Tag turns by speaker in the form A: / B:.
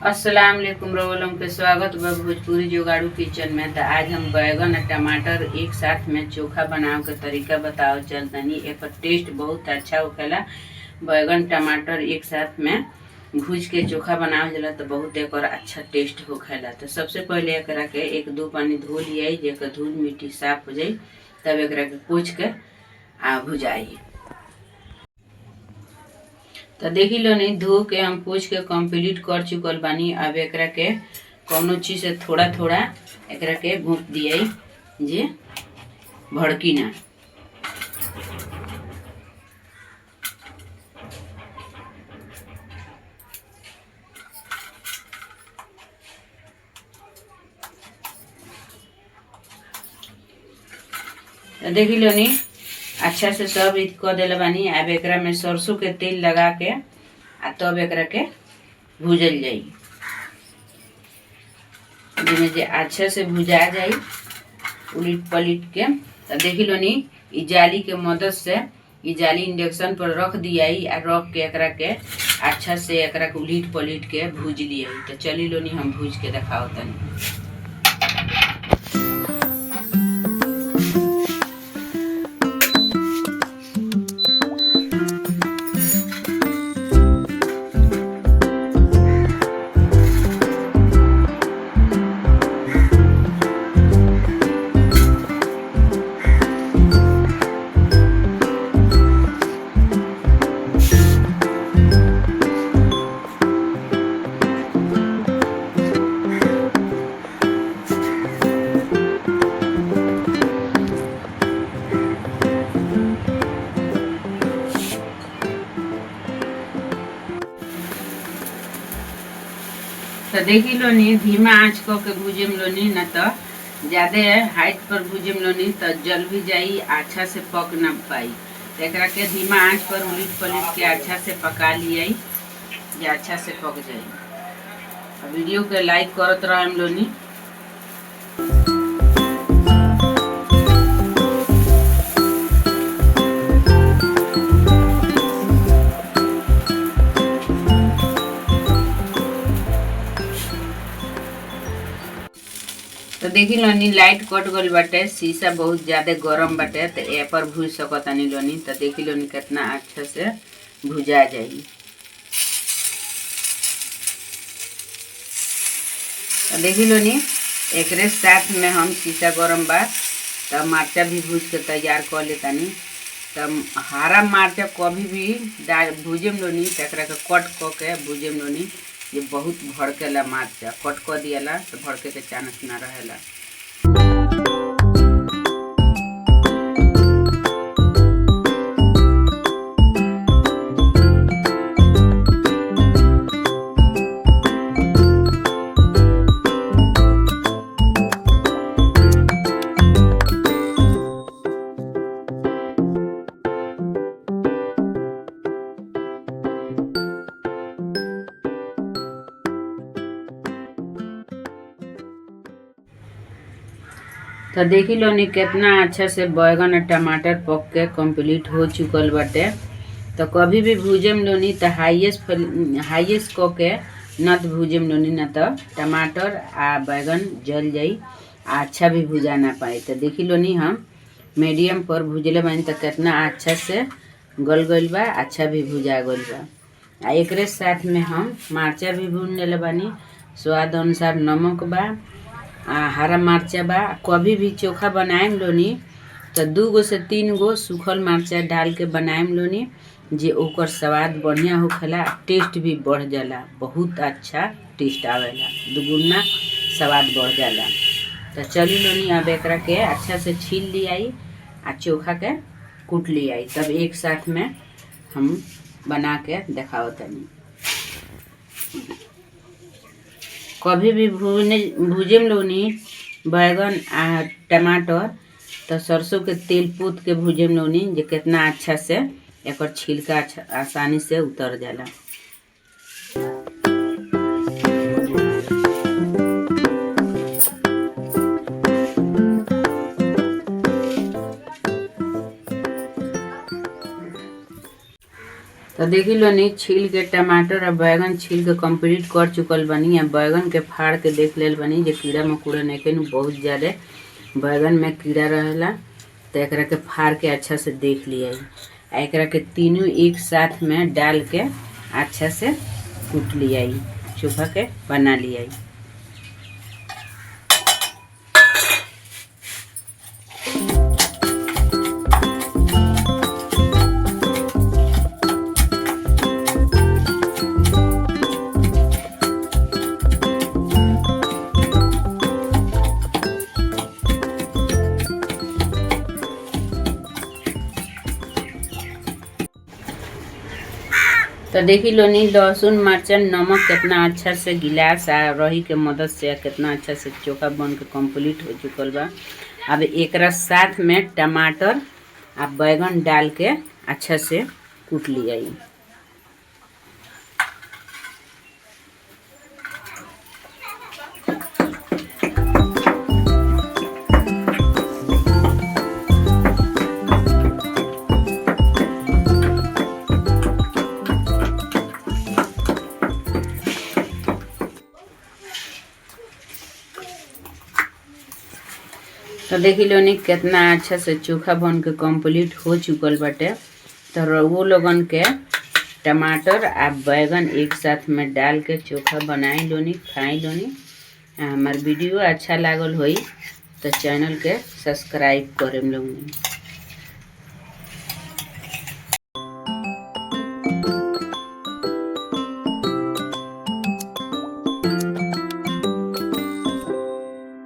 A: अस्सलाम वालेकुम रवलम के स्वागत बा भोजपुरी जोगाड़ू किचन में। तो आज हम बैगन और टमाटर एक साथ में चोखा बनावे के तरीका बताओ चल तनी। एकर टेस्ट बहुत अच्छा होखेला। बैगन टमाटर एक साथ में भूज के चोखा बनावल जाला तो बहुत एकर अच्छा टेस्ट होखेला। तो सबसे पहले एकरा के एक दो पानी धो लियाई, जेकर धूल मिट्टी साफ हो जाई, तब एकरा के पोंछ के आ भुजाई। तो देखी लो नहीं, धो के हम पोंछ के कंप्लीट कर चुकल बानी। अब एकरा के कौनो चीज से थोड़ा थोड़ा एकरा के घोंप दियाई जे भड़की ना। तो देखी लो नी, अच्छा से सब इ क देले बानी। अब एकरा में सरसों के तेल लगा के आ तब एकरा के भूजल जाई, जिसमें जे अच्छा से भुजा जाई उलट पलट के। तो देखी लो नी, इ जाली के मदद से इ जाली इंडक्शन पर रख दियाई आ रख के एकरा के अच्छा से एकरा के उलट पलट के भूज लियाई। तो चली लो नी, हम भूज के दिखाओ तनी। तो देखी लो नी, धीमा आंच क के भूजे में लो नी, ना तो ज्यादा हाइट पर भूजे में लो नी तो जल भी जाई, अच्छा से पक ना पाई। तो एकरा के धीमा आंच पर उलट पलट के अच्छा से पका लियाई जे अच्छा से पक जाई। वीडियो के लाइक करत रहम लो नी। तो देखी लोनी, लाइट कट गल बाटे, शीशा बहुत ज्यादा गरम बाटे, तो ए पर भूज सकतानी लोनी। तो देखी लोनी कितना अच्छा से भुजा जाई। तो देखी लोनी, एकरे साथ में हम शीशा गरम बा तो मरचा भी भूज के तैयार कर लेतानी। तो हरा मरचा कभी भी डाल भूजे में लोनी तो एकरा के कट क के भूजे में लोनी, ये बहुत भड़केला मरचा, कट कर दियाला तो भड़के के चांस ना रहेला। तो देखी लो नी कितना अच्छा से बैगन और टमाटर पक के कंप्लीट हो चुकल बाटे। तो कभी भी भूजे में लो नी तो हाईएस्ट क के न तो भूजे में लो नी, न तो टमाटर आ बैगन जल जाई, आ अच्छा भी भुजा ना पाए। तो देखी लो नी, हम मीडियम पर भूजले बानी तो कितना अच्छा से गल गइल बा, अच्छा भी भुजा गइल बा। आ एकरे साथ में हम मरचा भी भून लेले बानी, स्वाद अनुसार नमक बा आ हरा मरचा बा। कभी भी चोखा बनाएम लोनी तो 2 गो से 3 गो सूखल मरचा डाल के बनाएम लोनी, जे ओकर स्वाद बढ़िया होखेला, टेस्ट भी बढ़ जाला, बहुत अच्छा टेस्ट आवेला, दुगुना स्वाद बढ़ जाला। तो चली लोनी, अब एकरा के अच्छा से छील लियाई आ चोखा के कूट लियाई, तब एक साथ में हम बना के देखाओ तनी। कभी भी भूजे में लोनी बैगन आ टमाटर तो सरसों के तेल पोत के भूजे में लोनी, जे कितना अच्छा से एकर छिलका आसानी से उतर जाला। तो तो देखी लोनी छील के टमाटर और बैगन छील के कंप्लीट कर चुकल बनी। आ बैगन के फाड़ के देख लेल बनी जे कीड़ा मकोड़ा नइखे नु, बहुत ज़्यादा बैगन में कीड़ा रहेला, तो एकरा के फाड़ के अच्छा से देख लिया। आ एकरा के तीनों एक साथ में डाल के अच्छा से कूट लिया, चोखा के बना लिया। तो देखी लोनी लहसुन मिर्चा नमक कितना अच्छा से गिलास आ रही के मदद से कितना अच्छा से चोखा बन के कंप्लीट हो चुकल बा। अब एकरा साथ में टमाटर आ बैगन डाल के अच्छा से कूट लिया। तो देखी लोनी कितना अच्छा से चोखा बन के कंप्लीट हो चुकल बाटे। तो रउओ लोगन के टमाटर आ बैगन एक साथ में डाल के चोखा बनाई लोनी, खाई लोनी। हमार वीडियो अच्छा लागल होई तो चैनल के सब्सक्राइब करेम लोगनी।